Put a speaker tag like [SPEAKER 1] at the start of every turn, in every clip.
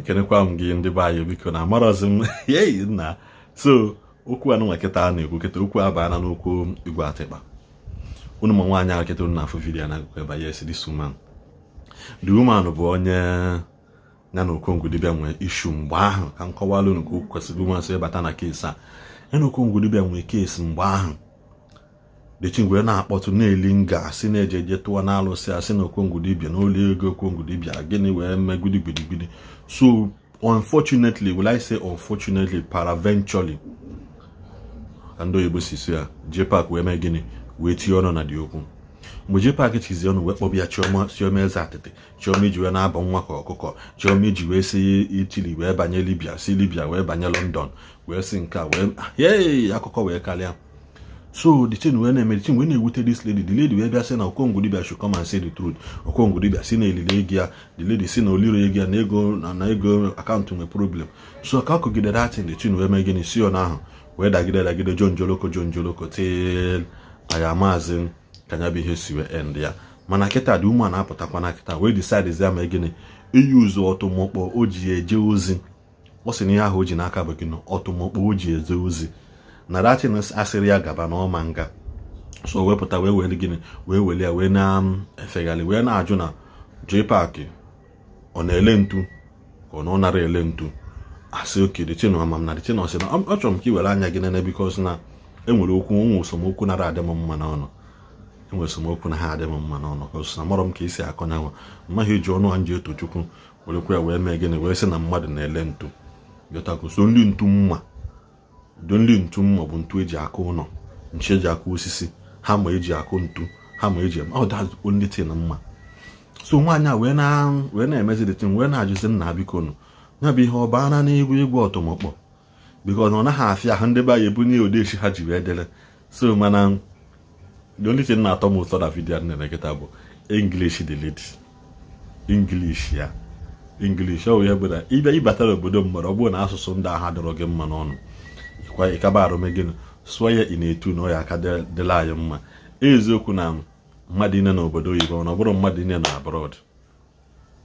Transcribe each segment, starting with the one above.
[SPEAKER 1] Ekenekwa m gị ndị be anyị biko na amarọzi m yei nna. So okwu anụ nwa kịta a na-ekwu kịta okwu abaana n'okwu igwe atịkpa. Unu ma nwaanyị ahụ kịta unu na-afụ vidiyo na akụkọ ebe. Yes, this woman. The woman bụ onye ya na Okongwu dibịa nwee ishu mgbe ahụ ka m kọwalụ unu ka o kwesịrị woman si bata na keesi a. Ya na Okongwu dibịa nwee keesi mgbe ahụ. The thing wee na-akpọtụ na-eli nga asị na-eje eje tụwa na-alụsị asị na Okongwu dibịa na olu ego Okongwu dibịa gịnị wee mee gbidigbidi. So unfortunately, will I say unfortunately, paraventurally, ka ndị oyibo si si ya JPAC wee mee gịnị wee tinye ọnụ na dị okwu. Mgbe JPAC tizi ọnụ wee kpọbịa Chioma, Chioma eze atịtị, Chioma iji wee na-abọ nwa ka ọkụkọ, Chioma iji wee si Italy wee banye Libya, si Libya wee banye London, wee si nke a wee yei akụkọ wee karịa. So the thing wee na-eme, the thing wee na-ewute this lady. The lady wee bịa sị na Okongwu dibịa should come and say the truth. Okongwu dibịa si na elile ego ya, the lady si na oliro ego ya na ego na ego akaụntụ nwe problem. So ka akụgide that thing, the thing wee mee gịnị si ọ n'ahụ wee dagide dagide jonjoloko jonjoloko till anyị amaazị ka nya bụ ihe si wee end ya. Mana kịta dị ụmụ na-apụtakwa na kịta wee decide ya mee gịnị iyuzu ọtụmọkpọ o ji eje ozi. Ọ sị na ihe ahụ o ji n'aka bụ gịnị ọtụmọkpọ o ji eje ozi. Na datin asịrị ya gaba na ọma nga. So wepụta wee were gịnị wee were ya wee na-efegharị wee na-ajụ na JPAC ọ na-ele ntu ka ọ na ọ nara ele ntu. Asị oke the thing ama m na the thing ọ sị na achọrọ m ka ị were anya gị nene because na enwere okwu onwe esomokwu nara adị m mma n'ọnụ. Enwere esomokwu na ha adị m mma n'ọnụ ka ọsọ amarọ m ka esi akọ nyanwa mmaghị eji ọnụ ha nji eto Chukwu werekwa ya wee mee gịnị wee sị na mmadụ na-ele ntu. Gọtago so ndị ntu mma do ndị ntu mma bụ ntu eji akụ ụlọ, nchi eji akụ osisi, ha ma eji akụ ntu, ha ma eji oh that's the only thing mma. So nwaanyị a wee na-emezi the thing wee na-ajụzi nna biko nụ ya bụ ihe ọ baana n'egwu egwu ọtụmọkpọ because ọ naghị afịa ahụ ndị be anyị ebunye odeshi ha ji wee dere. So mana the only thing na-atọ m ụtọ na vidiyo nne kịta bụ English the lady. English ya English ọ ya bụ na ịbịa ịbata n'obodo mmadụ ọ bụrụ na asụsụ ndị agha dọrọ gị mma n'ọnụ ịkwa ịkaba arụ mee gịnị sụọ ya ị na-etu na ọ ya aka dịla anyị mma. Eziokwu na mmadụ ine n'obodo oyibo na ọ bụrụ mmadụ ine na abroad.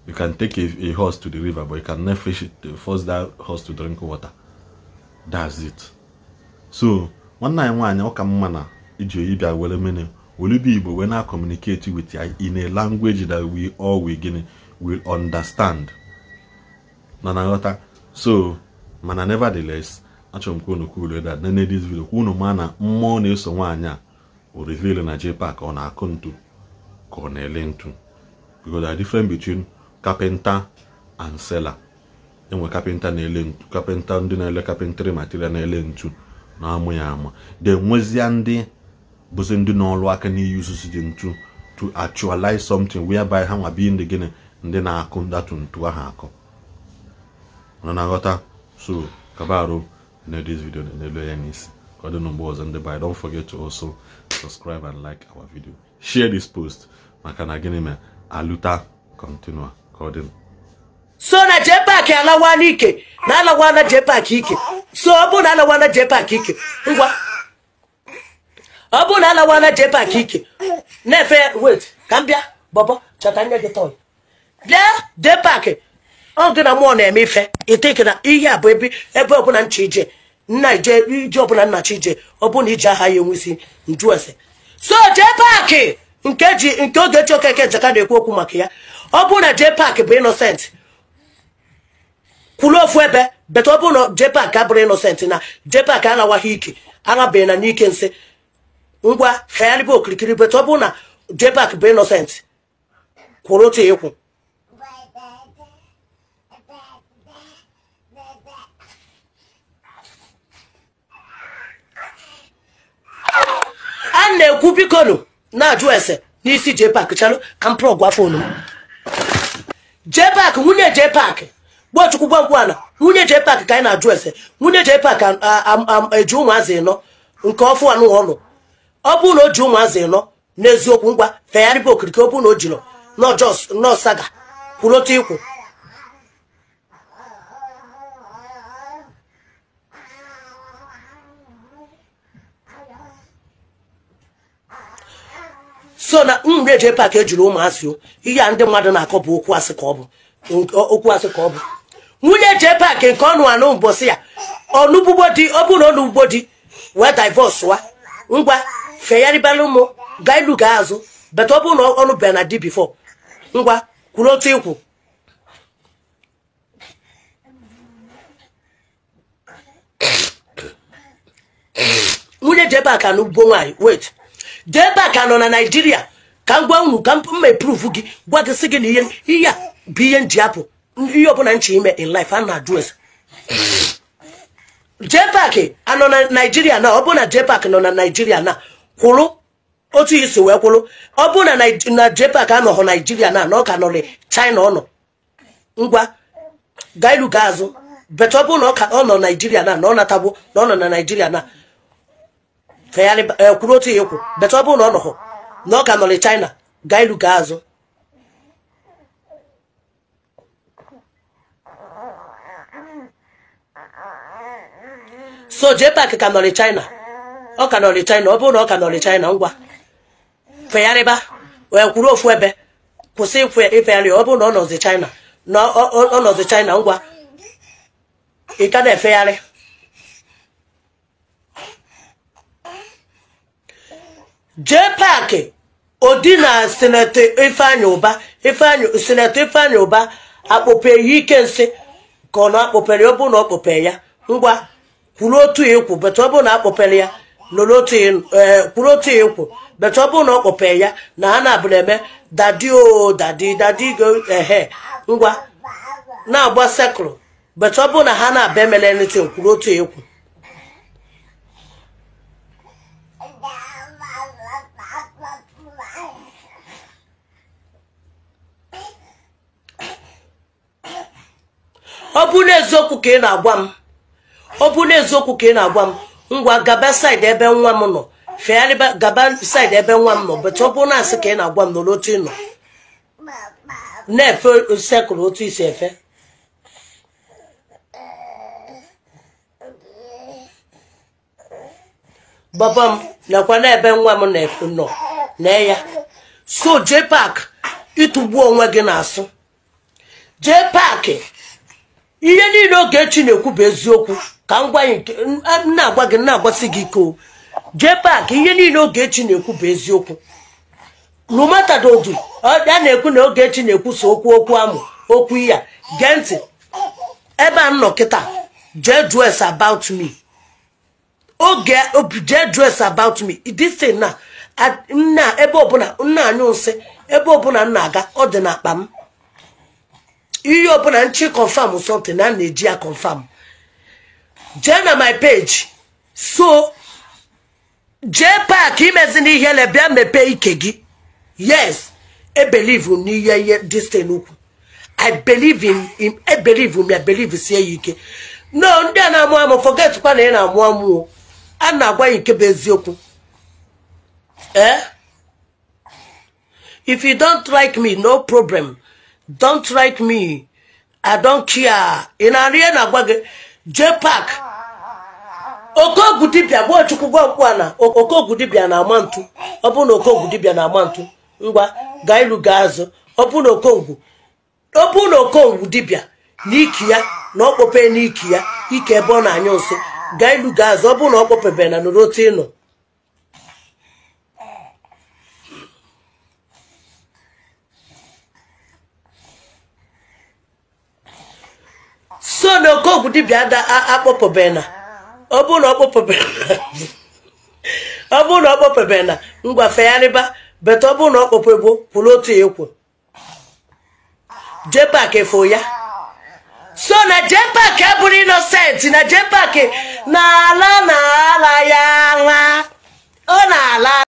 [SPEAKER 1] You can take a horse to the river, but you can never fish it, force that horse to drink water. That's it. So nwanne anyị nwaanyị ọ ka mma na iji oyi bịa were mene were Igbo wee na communicate with ya in a language that we all will gịnị will understand. Na na nghọta. So mana nevertheless achọrọ m ka unu kwuo that nene this video ka unu ma na mmụọ na-eso nwaanyị a o reveal na JPAC ọ na-akụ ntu ka ọ na-ele ntu. Because there are difference between carpenter and seller. Enwe carpenter na-ele ntu, carpenter ndị na-ele carpentry material na-ele ntu na amụ ya ama. De nwezia ndị bụzi ndị n'ọlụ aka n'iyi ususu dị ntu to actualize something whereby ha nwa bi ndị gịnị ndị na-akụ ndatụ ntu ahụ akụ. Ọ na-aghọta. So kabarụ na this video na-elu ya n'isi. Ka ọ dị mgbe ọzọ ndị bye. Don't forget to also subscribe and like our video. Share this post maka na gịnị mee aluta continua ka ọ dị.
[SPEAKER 2] So na JPAC alawa n'ike na alawa na JPAC ike. So ọ bụ na alawa na JPAC ike ngwa ọ bụ na alawa na JPAC ike na-efe wait ka m bịa bọbọ chọta nne gị tọị bịa JPAC ọ gị na mmụọ na-eme ife iteke na ihe a bụ ebe ebe ọbụla ncha ije nna ije ije ọbụla nna chi ije ọ bụ na ije aha ya enwesi nju ese. So JPAC nke ji nke Ogechi Okeke Njaka na-ekwu okwu maka ya ọ bụ na JPAC bụ innocent kwuru ofu ebe bet ọ bụ na JPAC abụrụ innocent na JPAC alawaghị ike alabeghị na n'ike nsị ngwa fegharịba okirikiri bet ọ bụ na JPAC bụ innocent kwuru otu ịkwụ. A na-ekwu bikonu na-ajụ ese n'isi JPAC chalụ ka m plọgwa fonu m. JPAC nwunye JPAC Gbochukwu gwangwana nwunye JPAC ka anyị na-ajụ ese. Nwunye JPAC eji ụmụazị nọ nke ọfụ anụ ọnụ ọ bụrụ na o ji ụmụazị nọ n'eziokwu ngwa fegharịba okirikiri ọ bụrụ na o jiri nọ saga kwuru otu ikwu. So na nwunye JPAC ejiri ụmụazị o ihe a ndị mmadụ na-akọ bụ okwu asị ka ọ bụ okwu asị ka ọ bụ. Nwunye JPAC nke ọnụ anụ mbọsị ya ọnụgbugbo di, ọ bụrụ na ọnụgbugbo di wee divorce wa, ngwa fegharịbala ụmụ gaa ilu gaa azụ, but ọ bụrụ na ọnụ bịa na di before, ngwa kwuru otu ikwu. Nwunye JPAC anụgbo nwaanyị, wait, JPAC nọ na Naijiria ka m gwa unu, ka m eprove gị, gwa gị sị gị na ihe a bụ ihe nji apụ, ihe ọbụla nche ime in life a na-ajụ ese. JPAC anọ na Naijiria na ọ bụ na JPAC nọ na Naijiria na kwụrụ otu isi wee kwụrụ, ọ bụ na JPAC anọghọ Naijiria na ọ ka nọ na China ọ nọ, ngwa gaa ilu gaa azụ, but ọ bụ na ọ nọ Naijiria na ọ natagbo na ọ nọ na Naijiria na kwuru otu ihe kwu, but ọ bụ na ọ nọghọ na ọ ka nọ na China, gaa ilu gaa azụ. So JPAC ka nọ na China, ọ ka nọ na China, ọ bụrụ na ọ ka nọ na China, ngwa fegharịba wee kwuru ofu ebe, kwụsị ifegharị. Ọ bụrụ na ọ nọzi China, na ọ nọzi China, ngwa ị ka na-efegharị. JPAC odi na Senator Ifeanyi Uba, Senator Ifeanyi Uba akpọpe ya ike nsị ka ọ na-akpọpere ya, ọ bụrụ na ọ kpọpere ya, ngwa kwuru otu ikwu, but ọ bụrụ na akpọpere ya nọrọ otu kwuru otu ikwu, but ọ bụrụ na ọ kpọpere ya na ha na-abụ na-eme dadi o dadi dadi go ehe, ngwa na-agba sekụlụ, but ọ bụrụ na ha na-abịa emele anything, kwuru otu ikwu. Ọ bụ n'eziokwu ka ị na-agwa m, ọ bụ n'eziokwu ka ị na-agwa m, ngwa gaba saịdị ebe nwa m nọ, fegharịba gaba saịdị ebe nwa m nọ, but ọ bụ na-asị ka ị na-agwa m nọrọ otu ị nọ na-efe sekụlụ otu isi efe. Baba m nakwa n'ebe nwa m nọ na ya. So JPAC ịtụgbu onwe gị na-asụ. JPAC ihe niile Ogechi na-ekwu bụ eziokwu, ka m gwa gị, na-agwa gị, na-agbasi gị ike o. JPAC ihe niile Ogechi na-ekwu bụ eziokwu. No matter the odu, ya na-ekwu na Ogechi na-ekwu so okwu okwu amụ okwu ya. Gee ntị ebe a nọ kịta, jee jụọ ese about me. Oge jee jụọ ese about me. This thing na nna ebe ọbụla nna anyụ nsị, ebe ọbụla nna aga, ọ dị n'akpa m. Ihe ọbụla nchi confirm something na na-eji ya confirm. Jee na my page. So JPAC imezi n'ihe le bịa mepee ike gị. Yes, I believe n'ihe ihe this thing ukwu. I believe in I believe me, I believe sie ya ike. No, ndị a na-amụ amụ, forget kwa na ị na-amụ amụ. A na-agwa ya nke bụ eziokwu. Eh? If you don't like me, no problem. Don't like me, I don't care. Ị na-arị ihe na-agwa gị JPAC Okogwu dibịa gbuo Chukwu gwa mkpu na Okogwu dibịa na-ama ntu. Ọ bụ na Okogwu dibịa na-ama ntu, ngwa gaa ilu gaa azụ. Ọ bụ na Okogwu, ọ bụ na Okogwu dibịa n'iki ya na ọ kpọpe n'iki ya ike ebe ọ na-anyụ nsị, gaa ilu gaa azụ. Ọ bụ na ọ kpọpebe na nụrụ otu ịnọ. So na Okogwu dibịa ada akpọpebe na ọ bụ na ọ kpọpebe ọ bụ na ọ kpọpebe na ngwa fegharịba, but ọ bụ na ọ kpọpegbo kwuru otu ekwu. JPAC efo ya. So na JPAC abụrụ innocent, na JPAC na-ala na-ala ya ala, ọ na-ala.